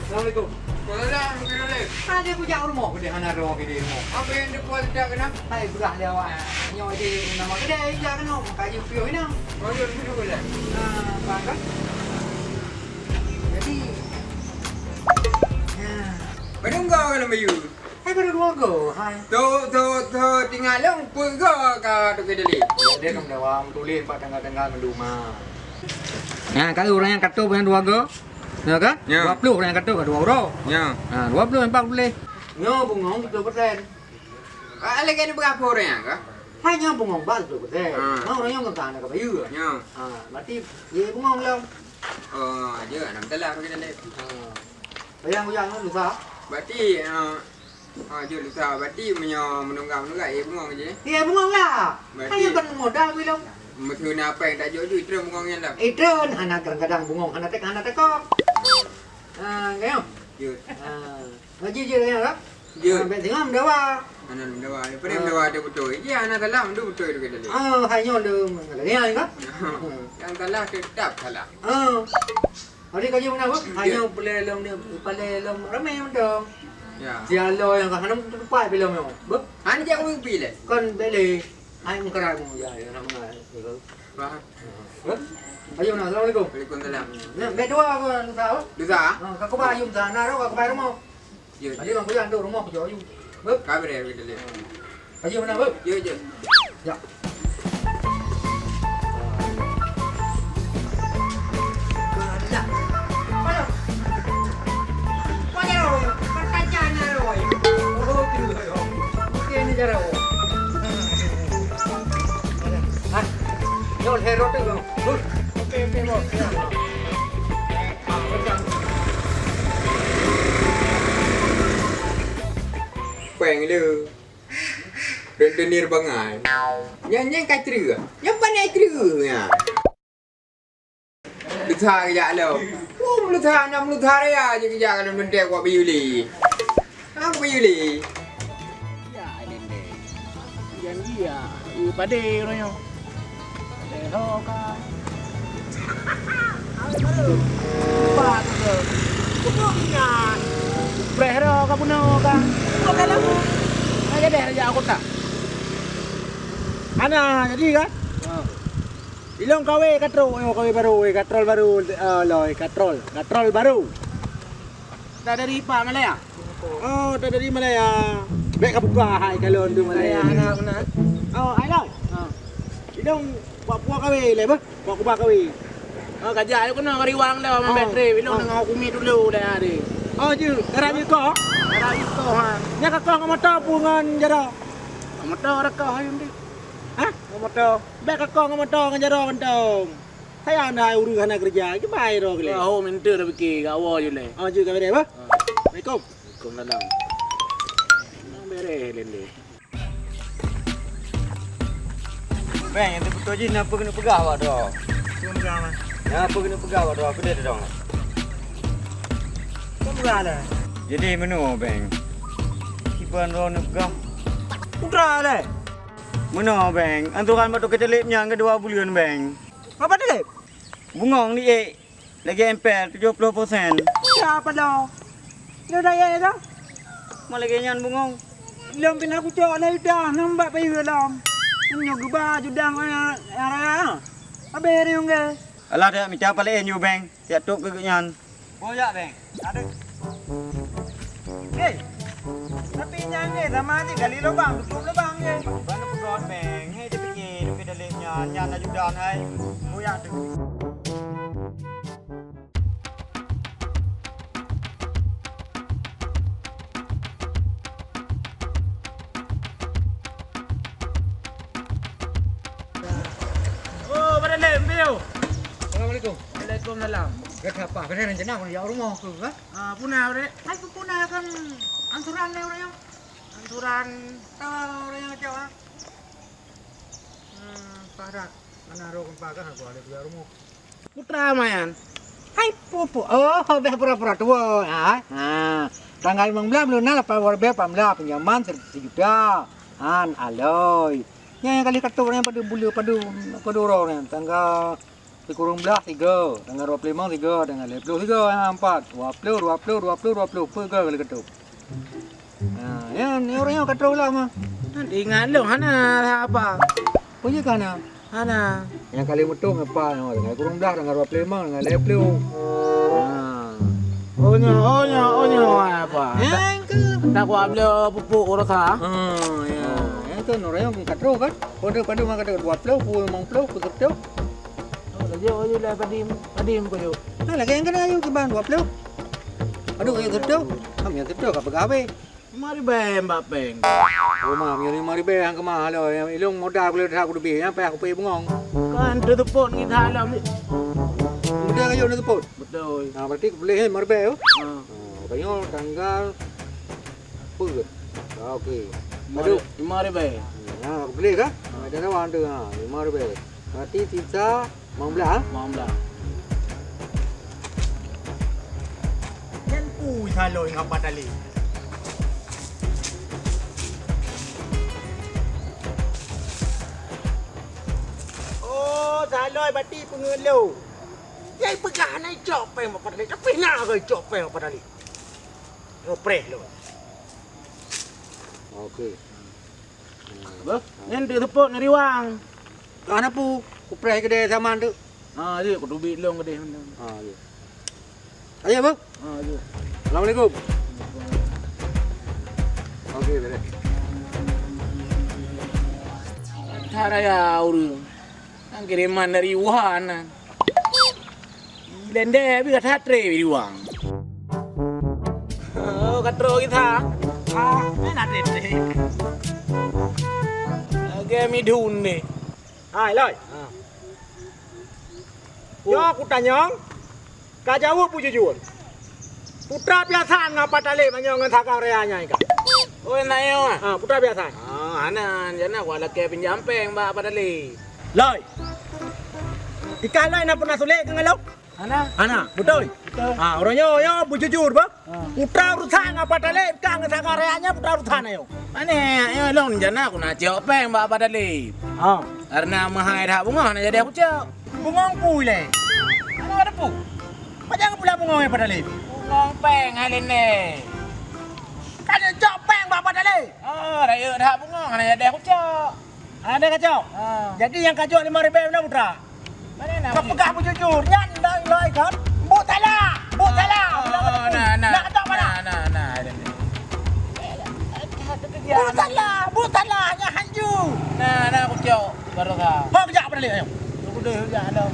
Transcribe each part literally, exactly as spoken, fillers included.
Assalamualaikum. Waalaikumsalam. Ada kujak rumoh, kudeh hana roh kudeh rumoh. Apa yang depan tidak kena? Hai, berah lewat. Nyoe di nama kedai, jak kena. Maka je piôh ina. Oh, ya, betul lah. Ah, faham kan? Jadi, ya. Pada enggak kalau Melayu? Hai, baru dua go. Hai. Tu, tu, tu, tinggal long peuet go ka tu ke deli. Dia kan dawa tulis empat tanggal-tanggal menduma. Nah, kalau orang yang kata punya dua go, ya kan? Ya. Dua puluh orang yang kata, dua orang. Ya. Ha, dua puluh empat boleh. Nyo bungong tu persen. Ah, lagi ni berapa orang yang ka? Hanya bungong bal tu persen. Ha. Nah, orang yang ngekan ada kayu. Ya. Ha, berarti dia bungong lah. Oh, aja, enam telah kita lihat. Ha. Bayang-bayang tu susah. Berarti, ah, ah, jeuet lusa. Berarti meunyoe meununggang-meununggang, eh, bungong je. Iya, bungong lah. Berarti hanya kan modal bilong. Meuteuna apa yang tak jok ju, itu bungong yang dah. Itu anak kadang-kadang bungong, anak tek, anak teko. Ah, kayo. Jeuet. Ah, ngaji je ya, kan? Jeuet. Ah, bet tengah mendawa. Anak mendawa. Daripada mendawa ada betul. Iya, anak dalam tu betul tu kata dia. Ah, hanya le mengalir kan? Yang salah tetap salah. Ah. Hari kaji mana, Bu? Hanya pelai lom dia, pelai lom ramai mantong. Ya. Sialo yang hana tutupai belom yo. Bu? Hana jak mimpi le. Kon bele. Hai mengkerai mu ya, ya nama. Faham. Bu? Ayo na, assalamualaikum. Waalaikumsalam. Nah, bet dua aku lusa. Lusa? Ha, kau bayar yum sana, kau bayar rumah. Jeuet. Tadi bang kuyan tu rumah kerja ayu. Beuh. Ka beureh, beureh. Ayu mana, beuh? Jeuet, jeuet. Ya. Oke, oke, bos. Ya. Péng le. Rentenir bangai. Nyan, nyan ka creueh. Nyan banai creueh nya. Lusa geujak lom. Oh, lusa, aneuk lusa raya je geujak lom lenteh kuat bayu lé. Ah, bayu lé. Ya, lenteh. Janji ya, eh, padé uroe nyoe. Leho ka. Ba tu ke. Kuno ingat. Preh ro ka buno ka. Kok dalam. Aja deh raja aku tak. Ana jadi kan? Ha. Ilong kawe katrok, oh, kawe baru, eh, katrol baru, eh, loi, katrol, katrol baru. Dah dari Pak Malaya? Oh, dah dari Malaya. Bek ka buka hai kalon tu Malaya. Malaya anak mana? Oh, hai lah. Ha. Idong buat buah kawe le bah. Buat kubah kawe. Oh, kajak aku kena kari wang dah, oh, mampet trip. Idong, oh, dengan hukumi dulu dah hari. Oh, je. Darah ni kau? Darah ni kau, ha. Nya kau ngamata pungan jara. Ngamata rakah ayam tu. Hah? Ngamata. Bek kau ngamata ngan jara kantong. Sayang dah ureueng hana kerja, kibai ro kele. Oh, minta dah fikir, kat awal je leh. Oh, je ka bereh bah. Ha. Assalamualaikum. Waalaikumsalam. Nang bereh lele. Bang, yang betul je, napa kena peugah awak tu? Kena peugah, Man. Napa kena peugah awak tu? Apa dia tu, dong? Kena peugah lah. Jadi, menu, Bang? Kiban ro ni peugah. Putra lah. Menu, Bang? Anturan bak tu kecil nyan ke dua bulan, Bang? Apa tu, Lip? Bungong ni, eh. Lagèe empel tujoh ploh persen. Siapa dah? Dah daya ya dah? Mau lagèe nyan bungong. Lom pina kucok na ida nambah payu lom. Nyo geuba judang ya raya. Habis ni ungge. Alah dak mita palek nyu beng. Siap tok keu nyan. Boyak beng. Ada. Hei. Tapi nyan nge sama aja gali lubang, tutup lubang nge. Bang peugah beng. Hei tapi nge, tapi dalem nyan, nyan na judang hai. Boyak tu. Oh, pada lem, Biu. Assalamualaikum. Waalaikumsalam. Gata apa? Gata rencana kau jak rumah ke, ha? Ah, puna, Dek. Hai, puna kan ansuran ni orang yang. Ansuran, ah, orang yang kecewa. Hmm, padat. Mana roh gempa kan aku ada dua rumah. Putra mayan. Hai pupu. Oh, beh pura-pura tua. Ha. Ha. Tanggal lima belas bulan lapan belas pinjaman sejuta. Han aloi. Yang kali kata orang pada bulu pada pada orang tanggal Sikureueng blaih tiga, tanggai dua ploh limong tiga, tanggai lhèe ploh tiga, ha, empat, dua ploh, dua ploh, dua ploh, dua ploh, peue ka lheueh ka trôh. Ha, nyan, nyan ureueng nyoe ka trôh lom, ha. Ingat lôn hana haba. Peue jeuet ka hana? Hana. Nyang ka lheueh meutueng ngon Epa nyoe, tanggai sikureueng blaih, tanggai dua ploh limong, tanggai lhèe ploh. Ha. Oh nyoe, oh nyoe, oh nyoe, Epa. Nyan keuh. Tak kuat bela pupuk rasa. Ha, ya. Nyan keuh ureueng nyoe ka trôh kan? Pada, pada mah kata dua ploh, limong ploh, peue ka trôh. Oh, laju, laju lah Padim. Padim kujok. Nah, lagèe nyang keunan yue kiban dua ploh. Aduh, nyang teutoh. Ham nyang teutoh ka peugah habéh. Lima ribèe bak péng. Oh, ma, meunyoe lima ribèe han keumah lom. Ilôn modal kulét that kudubi, nyang payah kupeuék bungöng. Kan teuteupot ngon that lom. Modal kajok teuteupot? Beutôi. Nah, berarti kupeuleh lima ribèe tu. Ha. Oh, tanyoe tanggal peue? Ah, okey. Lima, aduh, lima ribèe. Nah, kupeuleh kan? Ada kawan tu, ha, lima ribèe. Berarti sisa limong blaih, ha? Limong blaih. Nyan peue Saloi ngon Apa Talé? Oh, Saloi berarti peungeut lôn. Nyang peugah hana icok péng bak Apa Talé, tapi na keuh icok péng bak Apa Talé. Nyoe preh lôn. Okey. Beuh, nyan teuseupôt neuriwang. Ka na peue, kupreh keudè saman teuk. Ha, jeuet, kuteubiet lôn keudè mantong. Ha, jeuet. Ayo, Beuh. Ha, jeuet. Assalamualaikum. Okey, beres. That raya ureueng. Nyan kiriman dari Wuhan nyan. Ilendeh bih ka that tré bih di wang. Oh, ka trok gisa. Ah, eh, na tré-tré. Lagèe midun deh. Hai, Lôi. Ha. Nyoe kutanyong, ka jaweueb beujujur. Peue teuma piasan ngon Apa Talé meunyoe ngon sagoe raya nyan ka? Oh, na nyoe, ah? Ha, peue teuma piasan? Oh, hana, jana kuat lakèe pinjam péng bak Apa Talé. Lôi. Ikan laén na pernah sulet keu ngon lôn? Hana. Hana, beutôi? Beutôi. Ha, uroe nyoe, nyoe beujujur bah. Ha. Peue teuma urusan Apa Talé, ka ngon sagoe raya nyan peue teuma urusan ayo. Pane, ayo lôn jana ku na cok péng bak Apa Talé. Ha. Karena meuhai that bungöng hana jadi kucok. Bungöng peue lé? Hana ada peue. Pajan pula bungöng Apa Talé? Bungöng péng hai lé nè. Ka cok péng bak Apa Talé. Oh, rayeuk that bungöng hana jadi kucok. Ada kacok? Ha. Jadi nyang kacok lima ribèe na putra? Mana na? Kau peugah beujujur, nyan dang Lôi kan? Buet salah, buet salah. Oh, na, na. Nak kacok mana? Na, na, na. Buet salah, buet salah, nyan hanju. Na, na kucok baroesa. Ho kejak Apa Talé, ayo. Udah, udah, ada.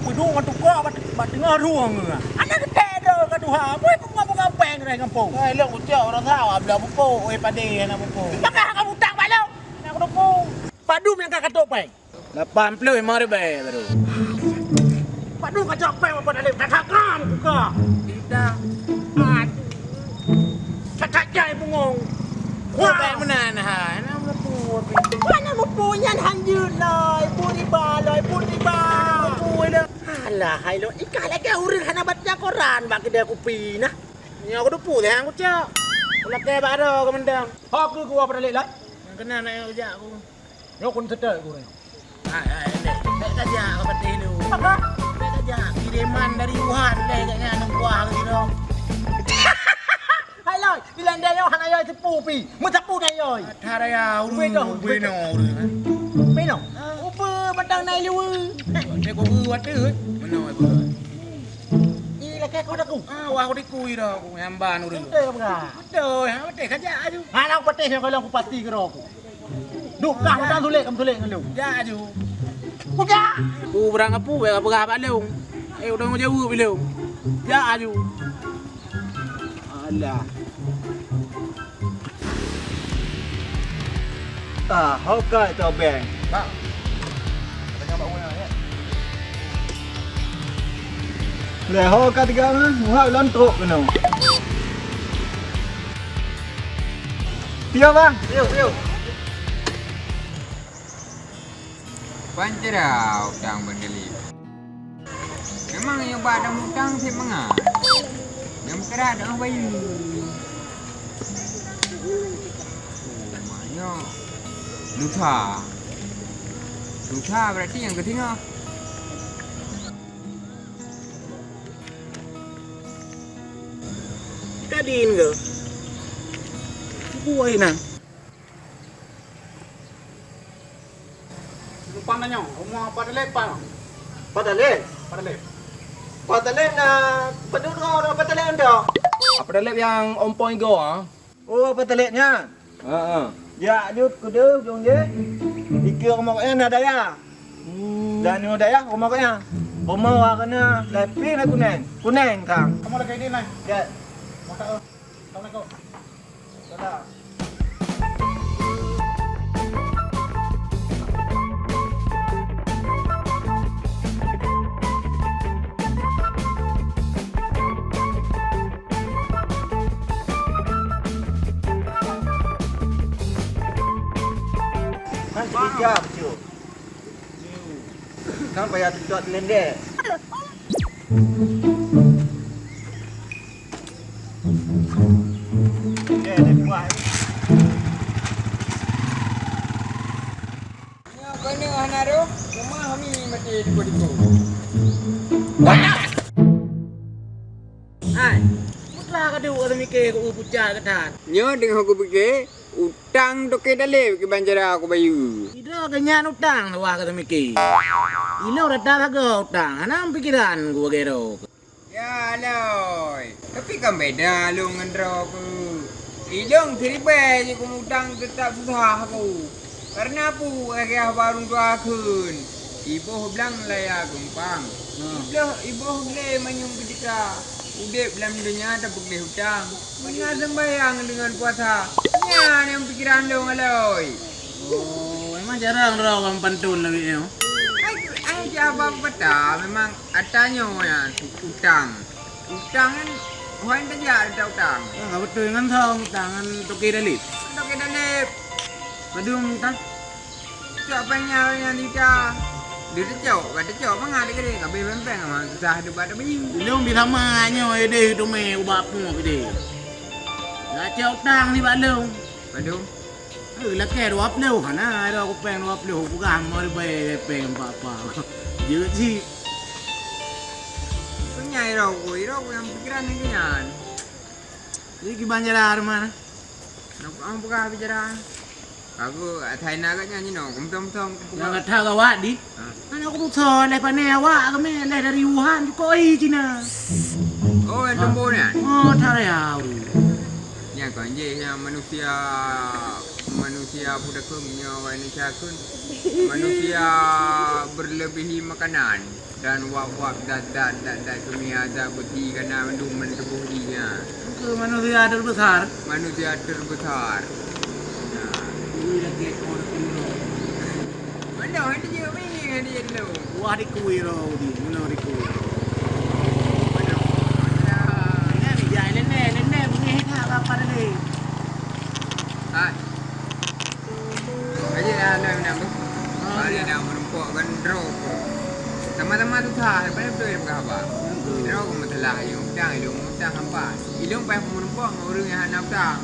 Peudong ngon tukang bat, bat teungoh rueng. Anak geuté do ka tuha. Bui bunga-bunga péng dari kampung. Hai, lôn kucok baroesa, ablah pupuk, oi padé, anak pupuk. Maka kamu utang bak lôn. Nak kudu pupuk. Padum nyang ka katok péng? Lapan ploh lima ribèe baru. Padum kacok péng Apa Talé, dah takam buka. Tidak. Aduh. Cacat jai bungöng. Wah, péng meunan ha. Hana meupue. Hana meupue nyan hanjeut Lôi. Pue riba Lôi, pue riba. Pue dah. Alah, hai Lôi. Ikah lagèe ureueng hana baca Quran bak keudè kupi nah. Nyoe kudu pue deh, kucok. Lakèe bak adoe keumeudang. Ho keu gua Apa Talé Lôi? Nyang keunan nak jak ku. Nyoe kun seutôt gurèe. Hai, hai, dek. Bèk kajak ka patéh lu. Apa? Bèk kajak. Kiriman dari Wuhan deh, agaknya aneuk buah lagi tu. Hai Lôi, di landai nyoe hana yoi teupu pi. Meusapu na yoi. That raya, ulu, ulu, ulu, ulu. Pi noh. Upe matang na ileue. Dek kubu watèe. Meunoe, Bu. Ih, lakèe kau dah ku. Ah, wah, udah ku dah ku. Nyamban udah. Betul, betul. Betul, ha, betul kajak aju. Hana patéh nyoe kalau aku pasti keu ku. Duh, kah, udah sulet, kamu sulet ngon lôn. Jak aju. Kujak. Ku berang apu, bèk peugah bak lôn. Eh, udah ngejaweueb lôn. Jak aju. Alah. Ah, ho ka itu beng. Bang. Tanya bak orang ya. Leh ho ka tiga mah, muhak lon trok kena. Tiga, Bang. Tiga, tiga. Pancera utang bandali. Memang nyang bak dan utang cit mangat. Nyang meukeurah dan bayeue. Oh, maknyo. Lusa. Lusa berarti nyang keusingoh. Tin ke? Buai nan. Lupa nanya, rumah Pak Dalek, Pak. Pak Dalek? Pak Dalek. Pak Dalek na padum droe, Pak Dalek anda? Apa Dalek yang ompong igo, ah? Oh, Pak Dalek nyan. Heeh. Jak jeuet keudeh ujong jih. Dikeue rumoh nyan na dayah. Hmm. Dan nyoe dayah rumoh nyan. Rumoh warna lepi na kuneng. Kuneng kang. Kamu lagi di nai. Ya. Maka, eh. Assalamualaikum. Salam. Kan tiga, Cut. Kan payah tutup lendek. Nyoe keuneuk hana roh, rumah mi maté diko-diko. Hai, meuteula ka duek ka mike keu pucak keu that. Nyoe teungoh kupike, utang toke daleh kiban cara kubayeue. Sidroe keu nyan utang wah ka mike. Ilong rata sagoe utang, hana pikiran ku bagero. Ya, Lôi. Tapi kan beda lôn ngon droe ku. Ilong siribèe jih kumutang teutap susah ku. Kareuna peue lagèe haba ureueng tuha kheun, iboh blang laya geumpang. Iboh, iboh glé manyum keutika. Udép lam donya tapeugleh utang. Meunan seumbahyang deungon puasa. Nyan nyang pikiran lôn, Lôi. Oh, memang jarang droe ureueng pantôn lagèe nyoe. Ai, ai, jak haba peupatah, memang Ata nyoe nyan utang. Utang kan, hoi tajak ata utang. Ah, beutôi ngon soe utang, ngon toke dalib. Toke dalib. Padum utang? Cok panyang nyan ita. Dia tecok, ka tecok mangat dikira, ka beh pèng-pèng, susah dupat tabri. Lôn bi sama nyoe, deh, teumé ubak pue deh. Gacok utang nibak lôn. Padum? Eh, lakèe dua ploh, hana, ira kupèng dua ploh, peugah mo leubeh pèng empat-empat. Jeuet cit. Keu nyan ira ku, ira ku nyang pikiran lagèe nyan. Jadi kiban jalan mana? Nak peugah bicara. Aku, ah, China agaknya ni no, kumtong-tong. Nyang kata gawat di. Ha. Aneuk kurusoe lé pané awak kami lé dari Wuhan jukoi Cina. Oh, nyang tumbuh nyan? Oh, tarayau. Nyan kon jih nyang manusia, manusia budakeueng nyoe Indonesia kun. Manusia berlebihi makanan dan wab-wab dat-dat dat-dat keumiah dat beuti kana mandum meutuboh jih nyan. Ke manusia terbesar. Manusia terbesar. Nah. Ui, lagi ekor. Mana ada je mie ada je dulu. Wah, dikui roh di, mana dikui. Mana? Mana? Ini ni jai lene, lene bunyi hina apa tadi? Hai. Aja dah nak nak. Balik nak menumpuk kan drop. Sama-sama susah, lepas tu dia pegang apa? Drop masalah yang utang, ilung utang apa? Ilung payah menumpuk dengan orang yang hana utang.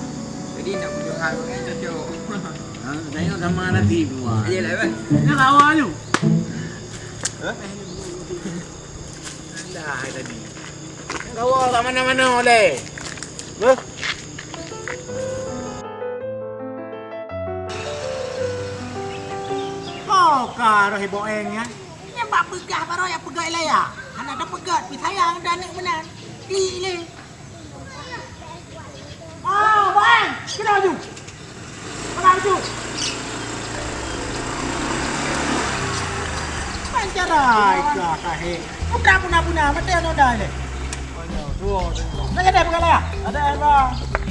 Jadi nak butuh hal yang cocok. Ha, saya sama nasib dua. Iyalah, kan? Ini kawan tu. Hah? Alah, tadi. Kawan kat mana-mana oleh. Hah? Oh, ka roh ibu eng ya. Nyang bak peugah baroe nyang peugah ilaya. Hana tapeugah, pi sayang dan aneuk meunan. Klik lé. Ah, Bang! Kena laju! Kena laju! Pancarai kah kahé! Udah puna-puna, mati anu dah ni. Nak ada bukan lah? Ada, Bang.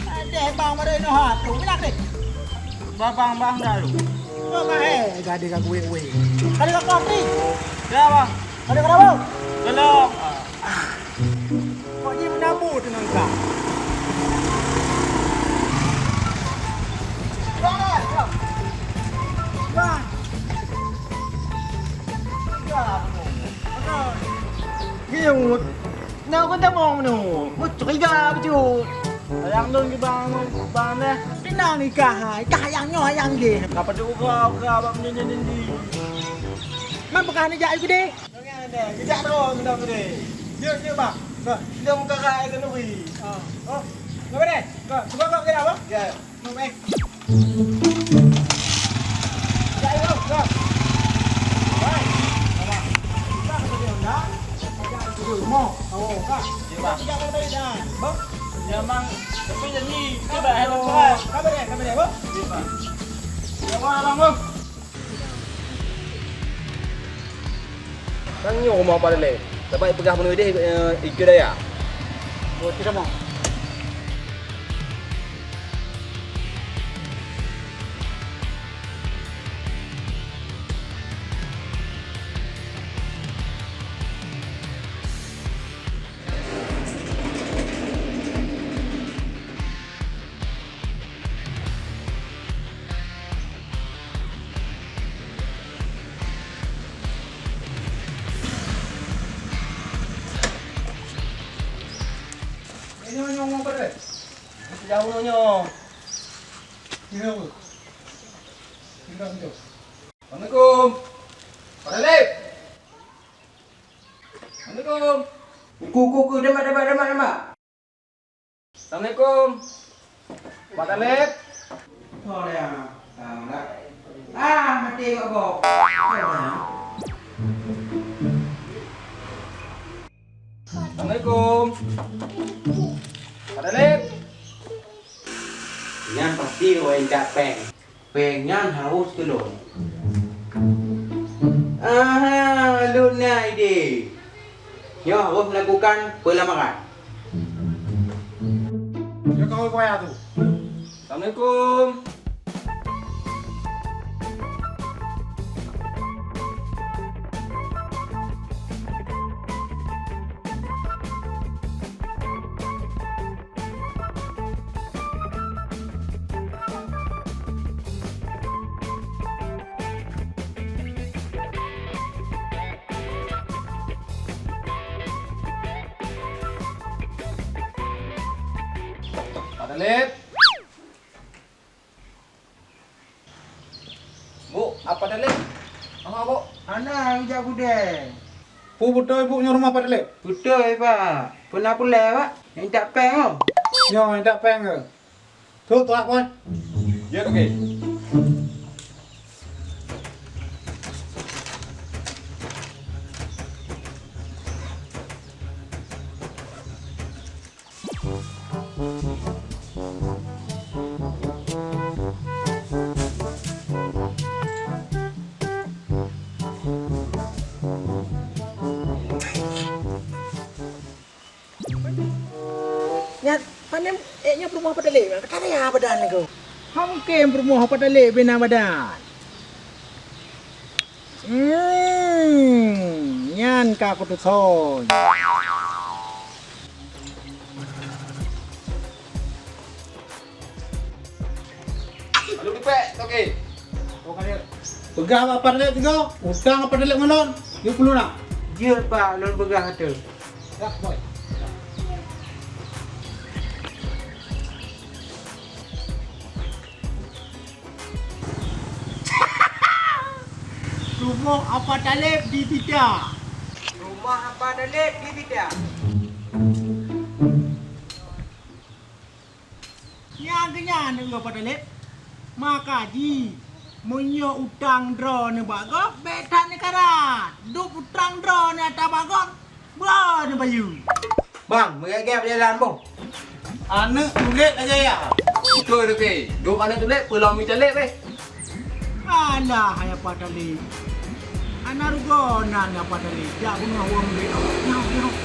Ada, Bang, mari noh ha tu. Minat deh. Bang, bang, bang dah lu. Bang, bang, eh, jadi kat kuih-kuih. Ada kat kopi. Ya, Bang. Ada kat apa? Belum. Kok ji meunabô teunang ka? Giut. Na kon tamong meunoe. Curiga bacut. Ayang lôn keu bang, bang deh. Teunang nikah hai. Kah ayang nyoe ayang jih. Ka padub uroe ka bak meunyan-nyan di. Man peugah neujak u keudè. Geujak droe meunan keudè. Jeuet, jeuet, Bang. Bah, sidang muka rai keuneuri. Ah. Oh. Go, go, go, go, go. Ya. Go, go. Ya, go, go. Baik. Sama. Kita kerja Honda. Kerja di rumah. Oh, Kak. Iya, Pak. Kita kerja dari dah. Bang. Ya, Bang. Tapi jadi, coba helm, Bang. Kabar ya, kabar ya, Bang. Iya, Pak. Ya, Bang, Bang. Tanyoe rumoh Pak Daleb. Saban ipeugah bunoe ideh, eh, ikeue daya. Oh, tu sama. Nyoe, nyoe, nyoe, nyoe. Jauh nyoe. Nyoe. Nyoe, nyoe. Assalamualaikum. Pak Daleb. Assalamualaikum. Ku, ku, ku, demak, demak, demak, demak. Assalamualaikum. Pak Daleb. Oh, ya. Ah, mati kok, Bok. Assalamualaikum. Pak Daleb. Nyan pasti orang intat péng. Péng nyan harôh keu lôn. Aha, lôn na idé. Nyoe harôh melakukan peulamaran. Ya, kawan saya tu. Assalamualaikum. Pak Dalib. Bu, Apa Dalib? Hana, Bu. Hana, jak budai. Peue beutôi, Bu, nyoe rumoh Apa Dalib? Beutôi, Pak. Peue na peulée, Pak? Nyang intat péng, oh. Nyoe, intat péng keuh. Trok, trok, Boy. Ya, oke. Nyan, pané ék nyoe peurumoh Apa Dalib nyan? Ka taya badan nyoe. Hana mungken peurumoh Apa Dalib bina badan. Hmm, nyan ka kutuson. Lalu dipek, Toke. Peugah bak Apa Dalib tiga, utang Apa Dalib ngon lôn, yue puluh na. Jeuet, Pak, lôn peugah tu. Dah, Boy. Rumoh Apa Dalib di Bida. Rumoh Apa Dalib di Bida. Nyang keunyan nyoe Apa Dalib. Maka jih, meunyoe utang droeneuh bak gob, bék that neukarat. Dub utang droeneuh ata bak gob, bra neubayeue. Bang, meugét-gét jalan boh. Aneuk tulét aja ya. Beutôi, Toke. Dub aneuk tulét, peulom meucalek beh. Alah, hai Apa Dalib. Hana rugoe nan Apa Dalib. Jak bunoe ureueng bri. Nyoe, nyoe.